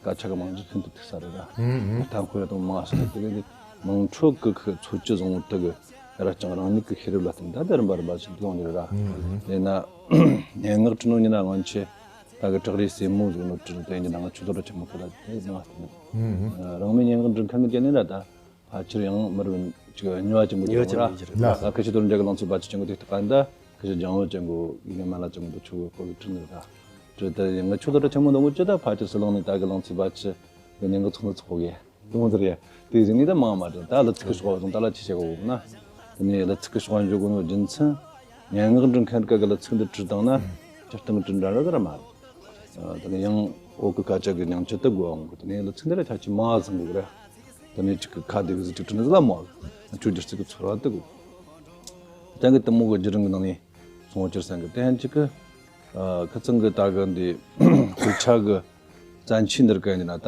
སྐད་ཆ་གི་རྨང་གཞི་ཤིན་ཏུ་མཐུག་ས་རེད་ར། ད་ཁོ་ཡ་དང་མང་ས་དེ་གི་དམངས་ཁྲོད་གི་ཁི་འཚོ་བཅུད་བཟང་བོ་དེ་གི་ར་ཅང་རང་ཉིད་ཀྱི་ཤེས་རབ་ལ་བརྟེན་ད་དེ་རིམ་པ་རིམ་པ་ཞིག་ཡོང་གི་རེད་ར། དེ་ན་སྙན་ངག་བྲིས་ནོ་ཉིན་ན་སྔོན་ཆད་ད་གི་བྲག་རིའི་སྲས་མོ་ཟིག་ནོ་བྲིས་དེ་ཉིན་ན་ང་ཆུ་ཚོད་ར་ཆེན་མོ་ཁ་ད་དེ་ནང་བརྟེན་རང་མོས་སྙན་ངག་འབྲི་མཁན་གི་རྒྱན་ནི་ར་ད། ཕལ་ཆེར་ཡང་མི་རུང་ཅིག་ཉོ་བ་ཅན་པོ་ཉོ་བ་ཅན་པོ་ཅིག་རེད། ད་ཁ་ཤས་དོ་རུ་འདྲ་གི་ལང་ཚོའི་བ་ཅི་ཅན་གོ་དེ་ལྟ་ག་འདྲ་ཁ་ཤས་ལྗང་བུ་ཅན་གོ་ཡིན་ན་མ་ལ་ཅན་གོ་དུ་ཆུ་གོ་གི་ཁྲིད་ནི་རེད། ད་དེ་ང་ཆུ་ཚོད་ཆེན་མོ་འདི་མོ་ཅི་ད་ཕལ་ཆེར་སི་ལང་ནས་ད་གི་ལང་ཚོའི་བ་ཅི་གི་ཉིན་གི་ཚོགས་འདུ་ཚོགས་གི་དུ་མོ་ཟེར་ཡ་དེ་ཟིན་ནི་ད་མང་མ་རེད། ད་ལ་ཚིག་གི་ཤོག་བ་བཟུང་ད་ལ་ཆི་བྱེད་གོ་ན་དེ་ནས་ལ་ཚིག་གི་ཤོག་བ་འཇོག་གོ་ནོ་རྒྱུ་མཚན་སྙན་ངག་འབྲི་མཁན་ག་གི་ལ་ཚིག་འདི་བྲིས་བཏང་ན་སྤྱིར་བཏང་གི་བྲིས་འདྲ་འདྲ་ཟེར་མ་རེད། ཨ། དེ་ནས་ཡང་འོག་གི་སྐད་ཆ་གི་སྙིང་བཅུད་དེ་དགོས་འོང་གི། དེ་ནས་ལ་ཚིག་འདི་ར་ཁྱད་ཆོས་མང་ཟིན་གི་རེད། དེ་ནས་གཅིག་གི་ཁ་དེ་གི་ཟིག་གཅིག་དྲི་ནི་ཟིག་ལ་མོ་ཆོས་སྒྱུ་རྩལ་གི་ཚོར་བ་དེ་གི། དེང་གི་དེ་མོ་གི་བརྒྱུད་རིམ་གི་ནང་ནས་སོང་བ་ཅིར་སེང་གི་དེ་ཡང་གཅིག་གི། ཨ། ཁ་ཚང་གི་ད་གི་འདི་དཔེ་ཆ་གི་བཙན་ཆས་འདིར་ག་ཡིན་ན་ད་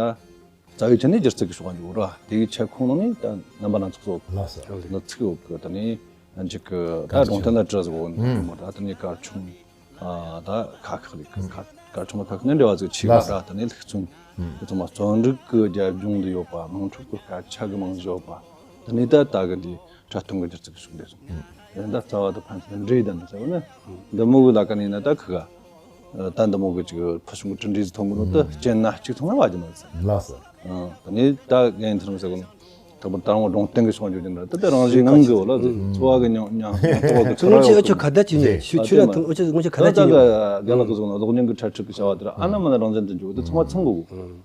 རྩ་བའི་ཆ་ནས་སྒྱུ་རྩལ་གི་ཕྱོགས་འཇུག་ར། དེ་གི་ཆ་ཁོངས་ནང་ནས་ད་རྣམ་པ་སྣ་ཚོགས་སོགས་ལ་ལ་ཚིག་ཡོད་གི། དེ་ནས་ཡང་གཅིག་གི་ད་སྒྲུང་གཏམ་ལ་བྲིས་ཟིག་འོ་ནི་མོ་ད་དེ་ནས་གར་ཆུང་། ཨ། ད་ཁ་ཁག་ལས་ཁ་ཁ་ཆུང་ལ་ཁ་ཁག་ནི་འབྲེལ་བ་ཟིག་ཆེ་བ་ར། དེ་ནས་ལྷུག་རྩོམ་དེ་ཚང་མ་རྩོམ་རིག་གི་རྒྱབ་ལྗོངས་དུ་ཡོད་པ། དམངས་ཁྲོད་ཀྱི་སྐད་ཆ་གི་རྨང་གཞི་ཡོད་པ། དེ་ནས་ད་ད་གི་འདི་འཁྲབ་སྟོན་གི་སྒྱུ་རྩལ་གི་ཕྱོགས་འདི་སོང་། དེ་ནས་ད་རྩ་བ་དང་ཕན་ཚུན་འབྲེལ་ལྡན་དུ་ཟེར་བ་ནི་འདི་མོ་གི་ལ་ཀ་ནས་ན་ད་ཁི་ག་ད་འདི་མོ་གི་ཅིག་ཕུལ་བྱུང་གི་གྲུབ་འབྲས་ཟིག་ཐོན་གི་ནོ་དེ་སྤྱན་ན་གཅིག་མཐོང་ན་བ་ཅི་མ་ཟེར། ལགས་སོ། ཨ། དེ་ནས་ད་རྒན་ཐུར་མི་ཟེར་གི་ནོ། ད་པོ་ད་རང་སྒྲུང་གཏམ་གི་ཕྱོགས་འཇུག་རྒྱུ་འདྲ་ད་ལྟ་རང་བཞིན་ངང་གི་འོ་ལ་འཚོ་བ་གི་མྱོང་མྱོང་འཚོ་བ་གི་ཚོར་བ་ཡོད་ཁྱོད་ཁ་བརྡ་བྱས་ནས་ཞུ་ཆུ་ར་ཐུང་འུ་ཅག་འུ་ཅག་ཁ་བརྡ་བྱས་ནས། རྒན་ལགས་ཀྱི་གཟུགས་ནང་གློག་བརྙན་གི་འཁྲབ་ཁྲིད་གི་བྱ་བ་དེ་ར་ཨ་ན་མ་ན་རང་བཞིན་དུ་འཇུག་དེ་ཚང་མ་ཚང་གི་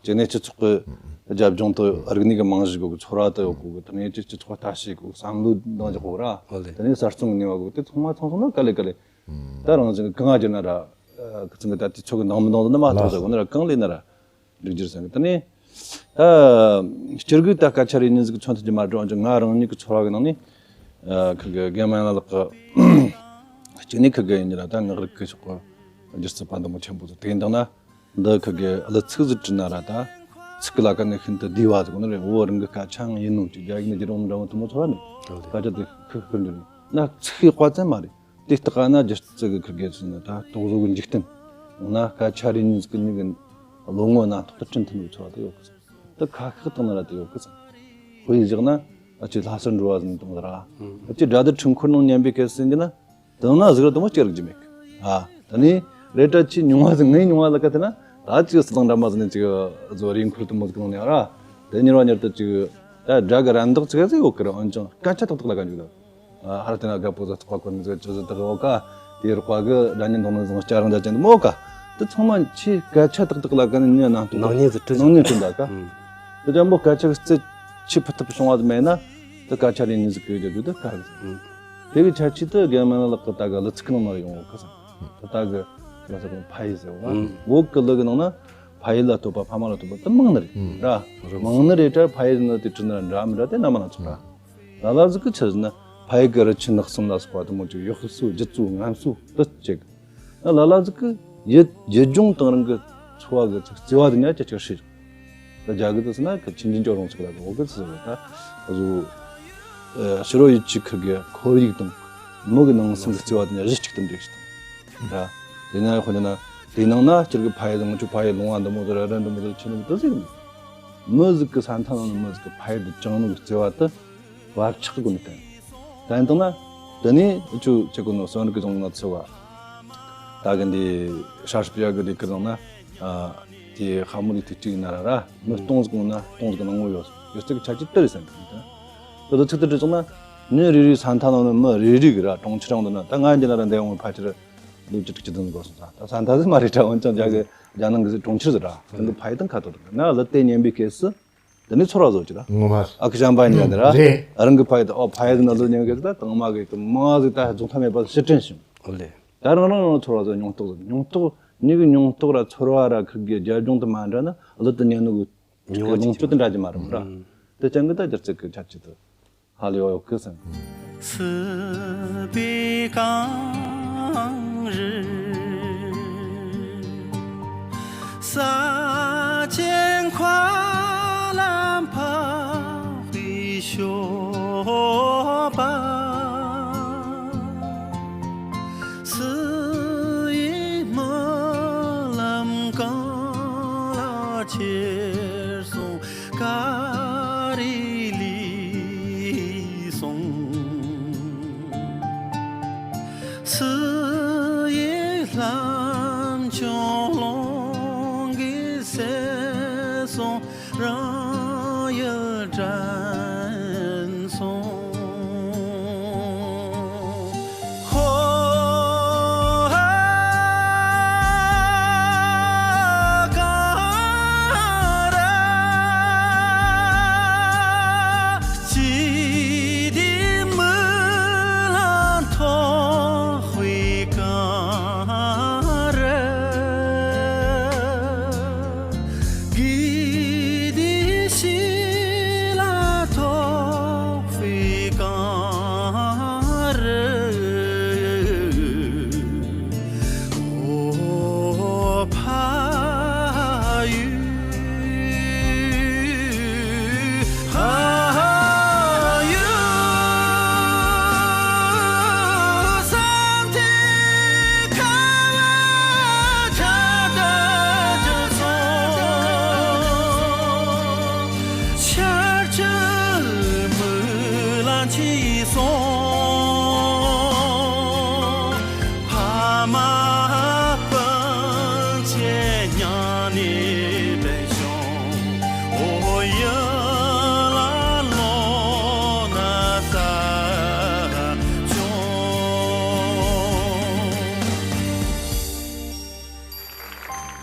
ཅི་ནས་སྤྱི་ཚོགས་གི་རྒྱབ་ལྗོངས་དུ་རིག་གནས་གི་རྨང་གཞི་གི་ཚོར་བ་དུ་ཡོད་གི་དེ་ནས་ཅི་སྤྱི་ཚོགས་ལྟ་ཤེས་གི་བསམ་བློ་འདང་རྒྱག་གི་ར། དེ་ནས་གསར་རྩོམ་གི་ནུས་པ་གི་དེ་ཚང་མ་ཚང་སོང་ན་ག་ལེ་ག་ལེ། ད་རང་བཞིན་གི་གང་ང་བརྒྱུད་ན་ར། ཁི་ཚང་གི་ད་དུས་ཚོད་གི་འདང་མི་འདང་དུ་ནི་མ་གཏོགས་ཟེར་གོ་ནི་ར་གང་ལས་ན་ར། འགྲིག་རྒྱུར་བསམ་གི་དེ་ནས། ད་སྤྱིར་གི་ད་སྐད་ཆ་རེ་གཉིས་ཟིག་མཚོན་ཐུབ་ཀྱི་མ་འགྲོ་འོན་ཀྱང་ང་རང་ཉིད་ཀྱི་ཚོར་བ་གི་ནང་ནས། ཁི་གི་རྒན་མ་ཡང་ལགས་ཀྱི་གཅིག་ནས་ཁི་གི་ཡིན་གྱི་ན་ད་ངག་རིག་གི་ཕྱོགས་གི་སྒྱུ་རྩལ་པ་འདི་མོ་ཆེན་པོ་ཟིག་དེ་ཡིན་དང་ན་འདི་ཁི་གི་གླུ་ཚིག་ཟིག་བྲིས་ན་ར་ད་ཚིག་གི་ལ་ཀ་ནས་ཤིན་ཏུ་བདེ་བ་ཟིག་ནི་རེད། འོ་རང་གི་སྐད་ཆའང་ཡིན་ནོ་ཅིག་རྒྱ་ཡིག་ནས་བསྒྱུར་འོང་འདྲ་བོ་དེ་མོ་ཚོར་བ་ནི་སྐད་ཆ་དེ་ཁི་ཁི་འདྲི་ནི་ན་ཚིག་གི་དཔའ་རྩལ་མ་རེད། དེ་ལྟ་ག་ན་སྒྱུ་རྩལ་གི་ཁིར་གེ་ཚུལ་ནི་ད་རྟོག་བཟོ་གི་འཇིག་རྟེན། འོ་ན་སྐད་ཆ་རེ་གཉིས་ཀྱི་མྱིག་གི་ལོ་ངོ་སྣ་ཐོག་ཏུ་བྲིན་ཐུབ་པའི་ཚོར་བ་དེ་ཡོད་གི་ཚང་། དེ་ཁ་ཁག་བཏང་ན་ར་དེ་ཡོད་གི་ཚང་། དཔེ་བཞག་ན་ཨ་ཅེ་ལྷ་སར་འགྲོ་བ་ཟིན་བཏང་ལ་ར། ཨ་ཅེ་དགྲ་དེ་འཕྲུལ་འཁོར་ནང་ཉན་པའི་སྐད་ཟིན་གྱི་ན། དང་ན་ཟིག་ར་དུ་མ་སྐྱེ་རིག་ཅི་མེད་གི། ཨ་ད་ནི་རེ་ཏྲ་ཆི་ཉུང་བ་ཟིག་ངའི་ཉུང་བ་ལ་ཀ་དེ་ན་ད་ཅིག་སི་ལང་འདྲ་མ་ཟིན་ནས་ཅིག་བཟོ་རིག་འཁོར་དུ་མོ་ཟིག་ནང་ནས་ར། དེ་མྱུར་བ་མྱུར་དུ་ཅིག་ད་དགྲ་གི་རན་འདོགས་ཅིག་ཟིག་ཡོད་གི་ར། འོན་ཀྱང་སྐད་ཆ་ཏག་ཏག་ལ་ཀ་འཇུག་ད། ཧར་དེ་ན་རྒད་པོ་ཟིག་ཐོག་པ་ཁོ་ནི་ཟིག་ཅི་ཟིག་དག་ཡོད་ཀ། དེ་རོགས་པ་གི་དགྲ་གཉེན་དང་ནི་ཟིག་སྐྱ་རང་རྒྱ་ཅན་དུ་མོ་ཀ། དེ་ཚང་མ་ཆེ་སྐད་ཆ་ཏག་ཏག་ལ་ཀ་ནི་ནི་ནང་དུ་ནང་ཉིད་ཟིག་བྲིས་ནང་ཉིད་བྲིས་ད་ཀ། དེ་ཅན་པོ་སྐད་ཆ་གི་རྩལ་ཆེ་ཕུ་ཐུབ་བྱུང་བ་ཟིག་མེད་ན། དེ་སྐད་ཆ་རེ་གཉིས་ཟིག་གི་རྒྱ་རྒྱུ་དེ་ཀ་གི། དེ་གི་ཆ་ཆེ་དུ་རྒན་མ་ན་ལགས་ཀྱི་ད་གི་གླུ་ཚིག་གི་ནང་ན་ཡོང་གི་ས། ད་ད་གི་ལ་ས་གི་ཕ་ཡི་ཟེར་བ། བོད་གི་གླུ་གི་ནང་ན་ཕ་ཡི་ལ་བསྟོད་པ་ཕ་མ་ལ་བསྟོད་པ་དུ་མང་ནི་རེད་ར། མང་ནི་རེད་ད་ཕ་ཡི་ནི་དེ་ཁྲིད་ན་འདྲ་མི་འདྲ་དེ་རྣམ་པ་སྣ་ཚོགས་ར། ལ་ལ་ཟིག་གི་ཆི་ཟེར་ན་ཕ་ཡི་གི་རི་ཆུ་ནགས་གསུམ་ལ་སོགས་པ་དུ་མོ་ཅིག་ཡག་སོ་ལྗིད་སོ་ངན་སོ་དུ་ཅིག་ལ་ལ་ཟིག་གི་ཡིད་ཡིད་སྦྱོང་དང་རང་གི་འཚོ་བ་གི་ཅིག་བརྩེ་བ་དེ་ཉག་ཅིག་ཅིག་ཧྲིལ། ད་རྒྱ་གི་དུ་ཟེར་ན་ཁི་ཆིན་ཅིན་ཅོ་རོང་ཚིག་ལ་གི་འོ་གི་ཚི་ཟེར་ད་གཟོ། ཕྱི་རོལ་ཡུལ་གྱི་ཁུར་གི་ཁོར་ཡུག་དང་མི་གི་ནང་སེམས་ཀྱི་བརྩེ་བ་དེ་ཉག་གཞི་གཅིག་ཏུ་འདྲེས་ཤིག་དང་། ད་དེ་ན་ཁོ་ན་དེ་ནང་ན་སྤྱིར་གི་ཕ་ཡི་དང་ཆུ་ཕ་ཡི་ལུང་བ་འདི་མོ་ཟེར་ར་འདི་མོ་ཟེར་ཆི་ནི་དུ་ཟེར་གི་མི་ཟིག་གི་ས་མཐའ་ནང་ནས་མི་ཟིག་གི་ཕ་ཡི་དུ་བཅངས་ནོ་གི་བརྩེ་བ་དུ། བབ་ཆགས་ཀྱི་ནི་བསྟན། བསྟན་བཏང་ན། དེ་ནས་ཅུ་ཅི་གོ་ནོ་སོན་རིག་གི་ཅུང་ན་ཚུ་བ། ད་གི་འདི་ཧྲ་ཧྲ་པི་ཡ་གི་འདི་ཀི་རང་ན། དེ་ཧ་མུ་རི་ཐིག་ཅིག་ན་ར་ར་མི་སྟོང་ཟིག་ན་སྟོང་ཟིག་ནང་ངོ་ཡོད་ཡོད་ཚིག་ཆ་ཅི་ཏི་རི་སན་གི་ནི། དེ་ལ་ཚིག་ཏི་རི་ཙང་ན་ནི་རི་རི་ས་མཐའ་ནང་ནི་མི་རི་རི་གི་ར་གྲོང་ཁྱེར་རང་དུ་ན་ད་ང་འདི་ན་ར་འདས་འོང་ཕ་ཁྱེར་ལུག་ཅི་ཏིག་ཅི་དུ་ནི་གོ་སོང་ས་ད་ས་མཐའ་ཟི་མ་རི་ཁྲ་འོན་ཀྱང་རྒྱ་གི་རྒྱ་ནང་གི་ཟི་གྲོང་ཁྱེར་ཟི་ར་དེ་འདི་ཕ་ཡི་དང་ཁ་ཐོར་གི་ན་ལ་དེ་ཉན་པའི་སྐད་སི། དེ་ནི་ཚོར་བ་བཟོ་ཅི་ད། ངོ་མ། ཨ་ཁུ་བྱམས་པ་ཉན་དེ་ར། རེད། རང་གི་ཕ་ཡི་ད་ཨོ་ཕ་ཡི་ན་ལོ་ཉན་གི་ད་དང་མ་གི་ད་མ་ཟིག་ད་རྫོང་ཐ་མེད་པ་ཕྱིར་དྲན་བྱུང་། ཨོ་ལེ། ད་རང་རང་རང་ཚོར་བ་བཟོ་མྱོང་རྟོག་བཟོ་མྱོང་རྟོག་ཉིད་ཀྱི་མྱོང་རྟོག་ར་ཚོར་བ་ར་ཁུར་གི་རྒྱ་སྦྱོང་དུ་མ་འདྲ་ན་གླུ་དུ་ཉན་ནོ་གི་ལོངས་སྤྱོད་དུ་འདྲ་གི་མ་རུང་ར། དེ་ཅང་གི་ད་རྒྱུ་རྩལ་གི་ཆ་ཆེ་དུ་ཧ་ལས་ཡོད་གི་སམ།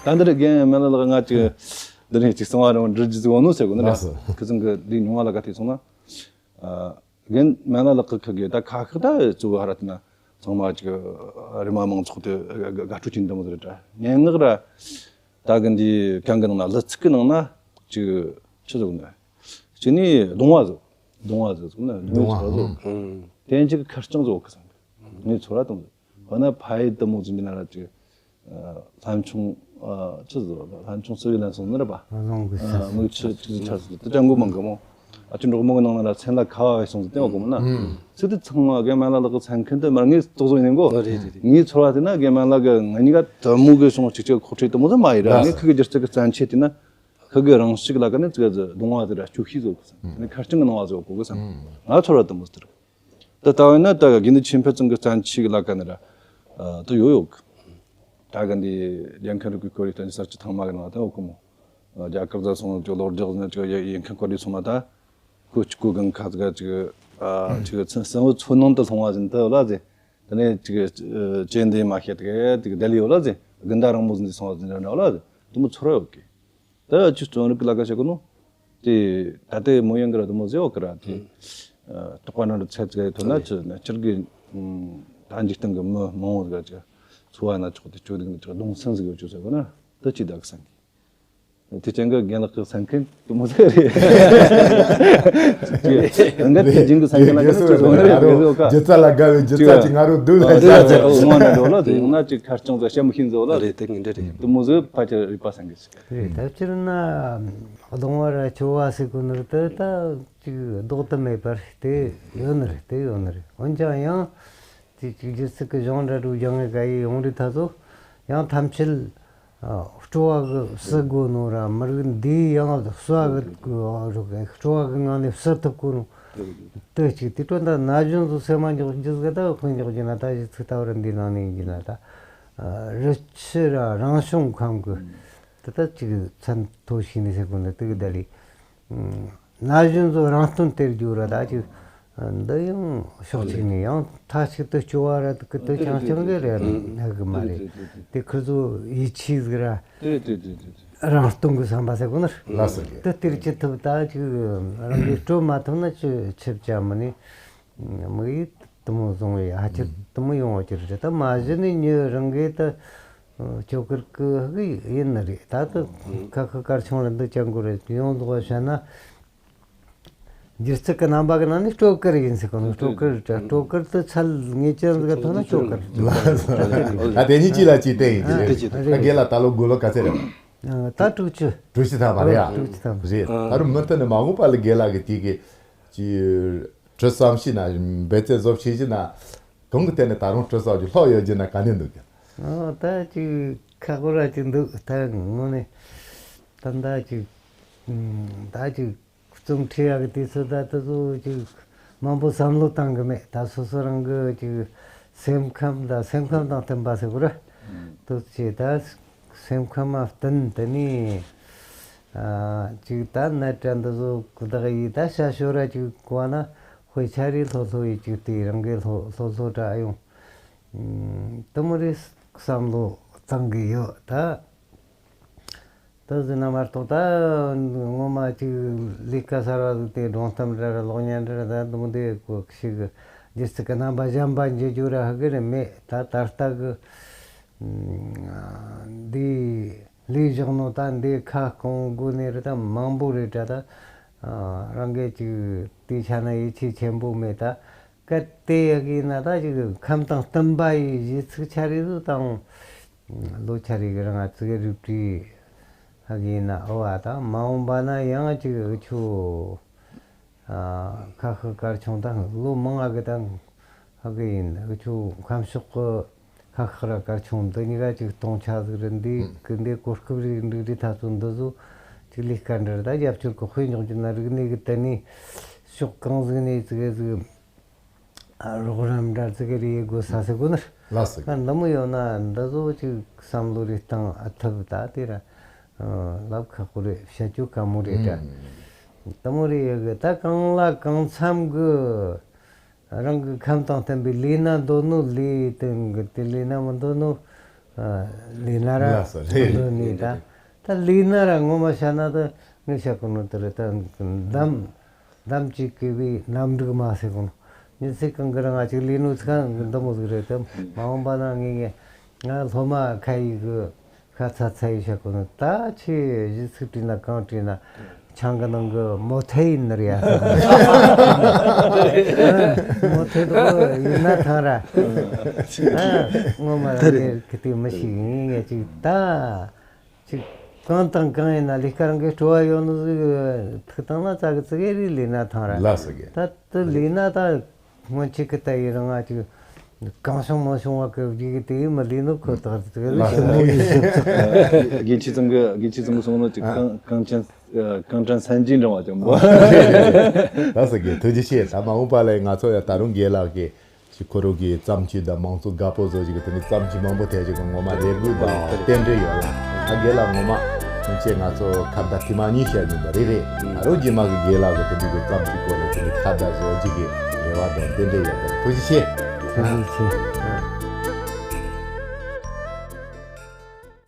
ད་འདིར་རྒན་མེ་ལ་ལགས་ང་ཅིག་འདི་ནས་ཅིག་གསང་བ་རང་འབྲི་རྒྱུ་ཟིག་འོང་ནོ་ཟེར་གོ་ནི་ར། ཁི་ཚང་གི་འདི་མྱོང་བ་ལ་ག་དེ་སོང་ན། རྒན་མེ་ལ་ལགས་ཁི་གི་ད་ཁ་ཁག་ད་གཙོ་བོ་ཧ་ར་ཏི་ན་ཚང་མ་ཅིག་རི་མ་མང་ཚོགས་དེ་དགའ་སྤྲོ་ཅན་འདི་མོ་ཟིག་རེད་དྲ་སྙན་ངག་ར། ད་གི་འདི་གང་གི་ནང་ན་གླུ་ཚིག་གི་ནང་ན་ཅིག་ཆི་ཟིག་ནི། གཅིག་ནི་གདུང་བ་ཟིག་གདུང་བ་ཟིག་ཟིག་ན་གདུང་བ་ཟིག་ཟིག་དེ་གཅིག་ཁ་རྐྱང་ཟིག་འོག་གི་སང་གི་ངས་ཚོར་བ་དང་ཟིག་ཧོ་ན་ཕ་ཡི་དུ་མོ་ཟིག་འདི་ན་ར་ཅིག་ལྷམ་ཆུང་ཆི་ཟིག་ལྷམ་ཆུང་སི་བི་ལན་སོང་ནི་ར་པ། རྫོང་གི་ཆ་མིག་ཆུ་ཅིག་ཆ་ཟིག་དུ་ཅང་གོ་མང་གི་མོ། ཨ་ཅེ་འབྲོག་མོ་གི་ནང་ན་ར་མཚན་ལ་ཁ་བ་བས་སོང་ཟིག་དེ་འོག་གི་མོ་ན། ཚིག་དེ་ཚང་མ་རྒན་མ་ལ་ལག་གི་མཚན་མཁན་དུ་མར་ངས་རྟོག་བཟོ་ཡིན་གོ། ངའི་ཚོར་བ་དེ་ན་རྒན་མ་ལ་གི་ང་གཉིས་ཀ་དུ་མོ་གི་སོང་ཅིག་ཅིག་ཁོ་ཁྲིད་དུ་མོ་ཟིག་མ་ཡིན་ར། ངས་ཁི་གི་སྒྱུ་རྩལ་གི་བཙན་ཆེ་དེ་ན། ཁི་གི་རང་ཤུགས་ལ་ཀ་ནི་ཙི་ག་ཙི་གདུང་བ་ཙི་ར་སྐྱུག་ཤི་ཟོ་གི་སམ། ནི་ཁ་སྐྲང་གི་སྣང་བ་ཟོ་གོ་གི་སམ། ང་ཚོར་བ་དུ་མོ་ཟེར། ད་ལྟ་བས་ན་ད་དགེ་འདུན་ཆོས་འཕེལ་ཚང་གི་བཙན་ཆེ་གི་ལ་ཀ་ནི་ར་ད་ཡོད་ཡོད་གི། ད་ག་འདི་རྒྱལ་མཁན་རིག་པའི་སྐོར་ཡིག་བསྟན་གསར་གྱི་ཐང་མ་གི་ནང་ད་འོ་གི་མོ། རྒྱ་གར་ཟ་སོང་ཅོ་ལོ་རྒྱག་ནི་ཅོ་ཡིན་མཁན་སྐོར་ཡིག་སོང་ན་ད། ཁོ་ཅི་གོ་གང་ཁ་ཙི་ག་ཅིག་ཅིག་ཚན་གསང་བོ་ཚོ་ནང་དུ་སོང་བ་ཟིན་ད་ལ་ཟེ། ད་ནི་ཅིག་ཅེ་འདི་མ་ཤེས་ད་གི་ཅིག་དལ་ཡོད་ལ་ཟེ། དགུན་ཟླ་རིང་མོ་ཟིན་དུ་སོང་བ་ཟིན་ད་ལ་ཟེ། དུ་མོ་ཚོར་ཡོད་གི། ད་ཆུ་བཙོན་རིག་ལ་ཀ་ཞིག་གི་ནོ། དེ་ད་ལྟའི་མོ་ཡང་གི་ར་དུ་མོ་ཟེ་འོ་གི་ར་དེ། རྟོག་པ་ནང་དུ་ཚད་ཚད་ཐོན་ན་ཆུ་ན་སྤྱིར་གི་ ད་འཇིག་རྟེན་གྱི་མི་མང་བོ་ཟིག་ཅིག་འཚོ་བ་ན་ཆོག་དེ་སྤྱོད་ལུགས་ནི་ཅིག་གདུང་སེམས་ཟིག་ཡོད་ཆོག་ཟེར་གོ་ན་དེ་ཅིག་བདག་གི་སེམས་ཀྱི། དེ་ཅན་གྱི་རྒན་ལགས་ཀྱི་སེམས་ཁམས་དེ་མོ་ཟིག་རེད། ཅིག་ང་དེ་ཅན་གྱི་སེམས་ཁམས་ལ་ཅིག་ཅིག་ཟོ་ན་རེད་ཟེར་གོ་ཀ། སྒྱུ་རྩལ་ལ་དགའ་བའི་སྒྱུ་རྩལ་ཅིག་ང་རོ་སྡུག་ལ་ཅིག་ཅིག་ཅིག་ངོ་ན་འགྲོ་ལ་དེ་ཡོང་ན་ཅིག་ཁ་རྐྱང་ཟ་ཤ་མི་ཤིན་ཟོ་ལ་རེད། དེ་ངན་འདྲ་རེད། དེ་མོ་ཟིག་ཕལ་ཆེར་རིག་པ་སེང་གེ་ཟིག་རེད། ད་སྤྱིར་ན་གདོང་བར་ཆོ་བ་ཟེར་གོ་ནི་རེད། དེ་ད་ཅིག་ལྡོག་ཏུ་མེད་པར་དེ་ཡོད་ནི་རེད། དེ་ཡོད་ནི་རེད། འོན་ཀྱང་ཡང་དེ་ཅིག་སྒྱུ་རྩལ་གྱི་གཞུང་འདྲ་རུ་སྦྱང་ངེ་ག་ཡི་ཡོང་རེད། ད་ཚོ་ཡང་ཐམས་ཅད་སྤྲོ་བ་གི་བསུ་དགོས་ནོ་ར་མི་རིགས་འདིའི་ཡང་བསུ་བ་གི་སྤྲོ་བ་གི་ངང་ནས་བསུ་ཐུབ་དགོས་ནོ། དེ་གཅིག་དེ་སྤྲོ་ད་ན་གཞོན་ཚོ་སེམས་མ་འཇོག་རྒྱུ་ཟིག་ད་དཔེ་འཇོག་རྒྱུ་ན་ད་གཞི་ཚིག་ད་བར་འདི་ནང་ནས་ཡིན་རྒྱུ་ན་ད་རི་ཆུ་ར་རང་བྱུང་ཁམས་གི་དེ་ད་ཅིག་མཚན་ཐོ་ཞིག་ནས་ཟེར་དགོས་ནི་དེ་གི་ད་ལི། ན་གཞོན་ཚོ་རང་སྟོན་སྟེར་རྒྱུ་ར་ད་ཅིག་འདི་ཡང་ཕྱོགས་གཅིག་ནས་ཡང་མཐའ་གཅིག་ཏུ་སྐྱོ་བ་ར་དེ་ད་ཅང་ཅང་གི་རེད་ཧ་གི་མ་རེད། དེ་ཁུ་ཚོ་ཡིད་ཆེས་ཟིག་ར་རང་སྟོན་གི་བསམ་པ་ཟེར་གོ་ནི་ལ་སོགས་ཀྱི་དེ་སྟེར་ཅི་ཐུབ། ད་ཅིག་རང་གིས་སྤྲོད་མ་ཐུབ་ན་ཅི་ཆིབ་ཅ་མི་ནི་དམིགས་ཡུལ་དེ་མོ་བཟུང་བའི་ཧ་ཅིག་དེ་མོ་ཡོང་བ་ཅི་རེད། ད་མ་གཞི་ནས་ཉི་རང་གིས་ད། སྐྱོ་གར་གི་ཧ་གི་ཡིན་ནི་རེད། ད་ལྟ་ཁ་ཁ་དཀར་ཆུང་ལ་འདི་ཅང་གོ་རེད། ཡོངས་རྫོགས་བཤད་ན་སྒྱུ་རྩལ་གི་རྣམ་པ་གི་ནང་ནས་སྤྲོ་གར་ཡིན་ཟེར་གོ་ནོ། སྤྲོ་གར་སྤྲོ་གར་དུ་ཚད་ངེས་ཅན་ཟིག་ཐོག་ན་སྤྲོ་གར། ད་དེ་གཉིས་གཅིག་ལ་གཅིག་བརྟེན་ཡིན་གྱི་རེད། ད་རྒན་ལགས་ད་ལོ་དགུང་ལོ་ག་ཚད་རེད། ད་དྲུག་ཅུ། དྲུག་ཅུ་ཐམ་པ་རེད་ཡ། དྲུག་ཅུ་ཐམ་པ་རེད། ད་རུང་མུ་མཐུད་ནས་མ་འོངས་པ་ལ་རྒན་ལགས་ཀྱི་དེ་གི་ཅི། དྲི་བསམ་ཤེས་ན་འབད་བརྩོན་བཟོ་ཤེས་ཀྱི་ན། གང་གི་ཐད་ནས་ད་རུང་དྲི་བསམ་གྱི་ལྷོག་ཡོད་ཀྱི་ན་ག་ནས་འདུག་ཀྱང་། ཨོ་ད་ཅིག་ཁག་པོ་ར་ཅིག་འདུག་ད་དངོས་གནས་ད་ད་ཅིག་ད་ཅིག་རྩོམ་འབྲི་ཡག་གི་དུས་ཚོད་ད་དེ་ཚོ་ཅིག་མང་པོ་བསམ་བློ་བཏང་གི་མེད། ད་སོ་སོ་རང་གི་ཅིག་སེམས་ཁམས་ད་སེམས་ཁམས་དང་བསྟུན་པ་ཟེར་གོ་ར་དུ་ཅིག་ད། སེམས་ཁམས་མ་བསྟུན་དེ་ནས་ཅིག་ད་ནད་དྲ་འདི་ཚོ་གི་བདག་ཡིས་ད་ཤ་ཤོ་ར་ཅིག་གོ་ན་དཔེ་ཆ་རེ་ལྷོ་ལྷོ་ཡི་ཅིག་དེ་རང་གི་ལྷོ་ལྷོ་ལྷོ་དྲ་ཡོང་། དེ་མོ་རེ་བསམ་བློ་བཏང་གི་ཡོད་ད། ད་ཟིན་ན་མ་གཏོགས་ད་ངོ་མ་ཅིག་ལས་ཀ་གསར་བ་ཟིག་དེ་སྒྲུང་གཏམ་འདྲ་ར་གློག་བརྙན་འདྲ་ར་ད་དེ་མོ་དེ་གོ་ཞིག་སྒྱུ་རྩལ་གི་རྣམ་པ་གཞན་པ་འཇུ་རྒྱུ་ར་ཧ་གི་རེད་མེད། ད་ད་ལྟ་གི་འདི་ལས་བཞག་ནོ་ད་འདི་ཁ་སྐོང་དགོས་ནི་རེད། ད་མང་པོ་རེད་དྲ་ད་རང་གིས་ཅིག་དེ་ཆ་ན་ཡིད་ཆེས་ཆེན་པོ་མེད། ད་གལ་ཏེ་ཡག་གི་ན་ད་ཅིག་ཁམས་དང་བསྟུན་པ་ཡི་གཞི་ཚིག་ཆ་རེ་ཟོ་དང་ལོ་ཆ་རེ་གི་རང་ང་ཙི་གི་རིག་པའི་ཧ་གི་ན་ཨོ་ཨ་ད་མ་འོངས་པ་ན་ཡང་ཅིག་ཨུ་ཆུ། ཁ་ཤས་གར་ཆུང་དང་ལོ་མང་ང་གི་དང་ཧ་གི་ཡིན། ཨུ་ཆུ་ཁམས་ཕྱོགས་གི་ཁ་ཤས་ར་གར་ཆུང་འདི་གཉིས་ཀ་ཅིག་སྟོང་ཆ་ཟིག་རེད། འདི་གི་འདི་གོ་སྐབས་རིག་འགྲིག་རིག་ཐ་ཚོ་འདི་ཚོ་ཅིག་ལས་ཀ་འདྲ་ད་རྒྱབ་སྐྱོར་གི་དཔེ་འཇོག་རྒྱུ་ན་རིག་གནས་གི་དེ་ནས་ཕྱོགས་གང་ཟིག་ནས་ཙི་གེ་ཟིག་རོགས་རམ་འདྲ་ཙི་གེ་རེ་ཡེད་དགོས་ས་ཟེར་གོ་ནི། ལགས་སོ། ད་འདི་མོ་ཡོད་ན་འདི་ཚོ་ཅིག་བསམ་བློ་རེ་བཏང་ཨ་ཐུབ་ད་དེ་ར་ལབ་ཁག་པོ་རེད། བཤད་རྒྱུ་དཀའ་མོ་རེད་དྲ། ཨུམ། དེ་མོ་རེ་ཡོད་གི་ད་གང་ལ་གང་འཚམ་གི་རང་གི་ཁམས་དང་བསྟུན་པའི་ལས་ན་འདོད་ནོ་ལས་དེ་གི་དེ་ལས་ན་མི་འདོད་ནོ་ལས་ན་ར་ལགས་སོ། ལས་འདོད་ནི་ད་ད་ལས་ན་ར་ངོ་མ་བཤད་ན་ད་ངས་བཤད་གོ་ནོ་དེ་རེད། ད་འདམ་འདམ་གཅིག་གི་བའི་གནམ་འབྲུག་མ་ཟེར་གོ་ནོ། ཉིན་ཚེ་གང་གི་རང་ང་ཅིག་ལས་ནོ་ཚིག་གང་གི་འདི་མོ་ཟིག་རེད་དམ། མ་འོངས་པ་ན་ངས་ངས་ང་སློབ་མ་ཁ་ཡིག་གི་ཤ་ཚ་ཚ་ཡི་བཤད་གོ་ནོ། ད་ཆེ་གཞི་ཚིག་བྲིས་ན་གང་བྲིས་ན་ཆང་གི་ནང་གི་མོ་ཐེ་ཡིན་ནི་རེད་ཡ། མོ་ཐེ་དོ་ཡིན་ན་ཐང་ར། ངོ་མ་ར་ངས་གི་དེ་མི་ཤེས། ངས་ངས་ཅིག་ད། ཅིག་གང་དང་གང་ཡིན་ན་ལས་ཀ་རང་གི་སྤྲོ་བ་ཡོད་ནོ་ཟིག་ཐུག་བཏང་ན་ཙག་གི་ཙིག་གེ་རེ་ལས་ན་ཐང་ར། ལགས་སོ་གི། ད་དུ་ལས་ན་ད་སྔོན་ཆད་གི་ད་ཡི་རང་ང་ཅིག་གང་བྱུང་མང་བྱུང་བ་གི་བརྒྱུད་གི་དེ་ཡི་མི་ལས་ནོ་ཁོ་ཐག་ཙིག་གེ་ལས་ལགས་སོ་ཞིབ་མོ་གི། ཡིན། དགེ་ཆེ་ཙམ་གི་དགེ་ཆེ་ཙམ་གི་སོང་ནོ་ཅིག་ཨ། གང་གང་ཅན་གང་ཅན་སན་ཅིན་འདྲ་བ་ཅན་པོ། ལགས་སོ་གི། ཐུགས་རྗེ་ཆེ། ད་མ་འོངས་པ་ལ་ང་ཚོ་ཡང་ད་རུང་རྒན་ལགས་ཀྱི་ཅིག་ཁོ་རང་གི་བརྩམས་ཆོས་དང་མང་ཚོགས་དགའ་པོ་བཟོ་ཅིག་གི་དེ་ནི་བརྩམས་ཆོས་མང་པོ་ཐད་ཅིག་གི་ངོ་མ་ལས་འགུལ་དང་རྟེན་འབྲེལ་ཡོད་ལ། ཨ་རྒན་ལགས་ངོ་མ་སྔོན་ཆད་ང་ཚོ་ཁ་བརྡ་ཐེངས་མ་གཉིས་བཤད་མྱོང་པ་རེད་རེད། ད་རུང་རྗེས་མ་གི་རྒན་ལགས་ཀྱི་དེ་འདྲ་གི་བརྩམས་ཆོས་སྐོར་ལ་དེ་ནི་ཁ་བརྡ་བཟོ་ཅིག་གི་རེ་བ་དང་རྟེན་འབྲེལ་ཡོད་པ་རེད། ཐུགས་རྗེ་ཆེ། ཐུགས་རྗེ་ཆེ།